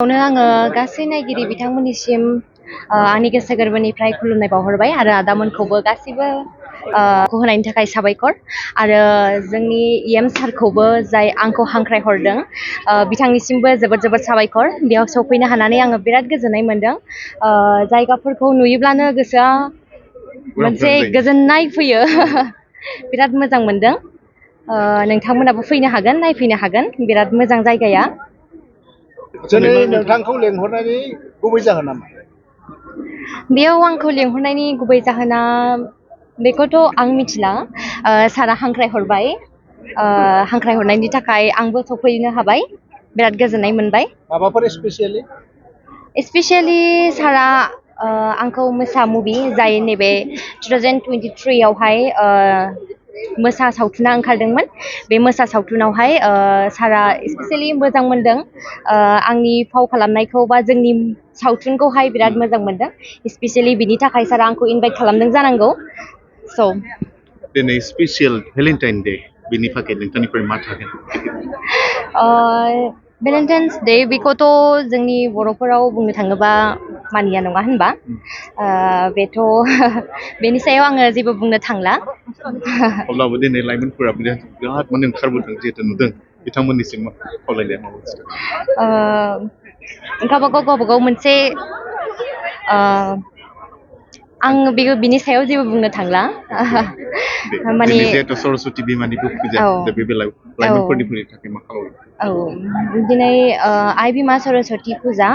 आङो गासै नायगिरि बिथांमोननिसिम आंनि गोसो गोरबोनिफ्राय खुलुमनाय बावहरबाय आरो आदामोनखौबो गासिबो होनायनि थाखाय साबायखर आरो जोंनि EM सारखौबो जाय आंखौ हांख्राय हरदों बिथांनिसिमबो जोबोद जोबोद साबायखर बेयाव सफैनो हानानै आङो बिराद गोजोननाय मोनदों जायगाफोरखौ नुयोब्लानो गोसोआ मोनसे गोजोननाय फैयो बिराद मोजां मोनदों नोंथांमोनाबो फैनो हागोन नायफैनो हागोन बिराद मोजां जायगाया दिनै नोंथांखौ लेंहरनायनि गुबै जाहोना मा? बेयाव आंखौ लेंहरनायनि गुबै जाहोना बेखौथ' आं मिथिला सारा हांख्राय हरबाय हांख्राय हरनायनि थाखाय आंबो सफैनो हाबाय बिराद गोजोननाय मोनबाय माबाफोर स्पेसियेलि सारा आंखौ मोसा मुभि जाय नैबे 2023 आवहाय मोसा सावथुना ओंखारदोंमोन बे मोसा सावथुनावहाय सारा स्पेसियेलि मोजां मोनदों आंनि फाव खालामनायखौ बा जोंनि सावथुनखौहाय बिराद मोजां मोनदों स्पेसियेलि बिनि थाखाय सारा आंखौ इनभाइट खालामदों जानांगौ स' दिनै स्पेसियेल भेलेन्टाइन डे बिनि थाखाय नोंथांनिफ्राय मा थागोन भेलेन्टाइन्स डे बेखौथ' जोंनि बर'फोराव बुंनो थाङोबा मानिया नङा होनबा बेथ' बेनि सायाव आङो जेबो बुंनो थांला अब्लाबो दिनै लाइमोनफोरा बिराद माने ओंखारबोदों जिहेतु नुदों बिथांमोननिसिम खावलायनाया गावबागाव मोनसे आं बिनि सायाव जेबो बुंनो थांला माने जिहेतु सरस्वती बिमानिबो फुजा दा बे बेलायाव लाइमोनफोरनि थाखाय मा खालामो दिनै आइ बिमा सरस्वती फुजा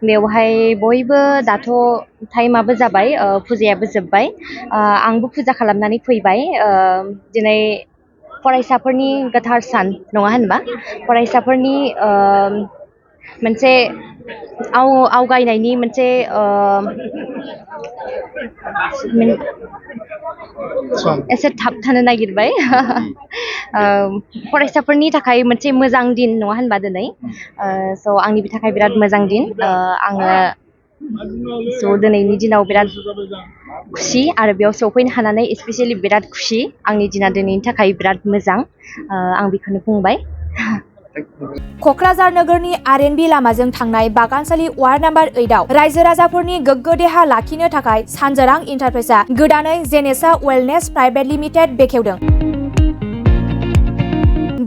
बेवहाय बयबो दाथ' टाइमाबो जाबाय फुजायाबो जोब्बाय आंबो फुजा खालामनानै फैबाय दिनै फरायसाफोरनि गोथार सान नङा होनबा फरायसाफोरनि मोनसे आवगायनायनि मोनसे एसे थाबथानो नागिरबाय फरायसाफोरनि थाखाय मोनसे मोजां दिन नङा होनबा दिनै स' आंनि थाखाय बिराद मोजां दिन आङो स' दिनैनि दिनाव बिराद खुसि आरो बेयाव सफैनो हानानै स्पेसियेलि बिराद खुसि आंनि दिना दिनैनि थाखाय बिराद मोजां आं बेखौनो बुंबाय क'क्राझार नोगोरनि RNB लामाजों थांनाय बागानसालि वार्ड नाम्बार 8 आव रायजो राजाफोरनि गोग्गो देहा लाखिनो थाखाय सानजोरां इन्टारप्राइजआ गोदानै जेनेसा वेलनेस प्राइभेट लिमिटेड बेखेवदों।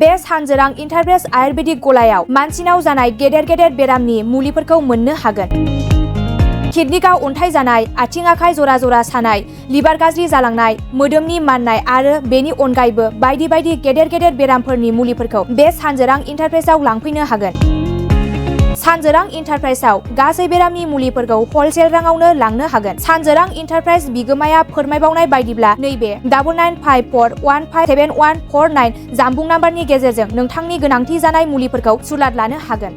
बे सानजोरां इन्टारप्राइज आयुर्वेदिक गलायाव मानसिनाव जानाय गेदेर गेदेर बेरामनि मुलिफोरखौ मोननो हागोन। किडनिकआव अन्थाइ जानाय, आथिं आखाइ जरा जरा सानाय, लिभार गाज्रि जालांनाय, मोदोमनि माननाय आरो बेनि अनगायैबो बायदि बायदि गेदेर गेदेर बेरामफोरनि मुलिफोरखौ बे सानजोरां इन्टारप्राइजआव लांफैनो हागोन। सानजोरां इन्टारप्राइजआव गासै बेरामनि मुलिफोरखौ हलसेल राङावनो लांनो हागोन। सानजोरां इन्टारप्राइज बिगोमाया फोरमायबावनाय बायदिब्ला नैबे 9954157149 जानबुं नाम्बारनि गेजेरजों नोंथांनि गोनांथि जानाय मुलिफोरखौ सुलाद लानो हागोन।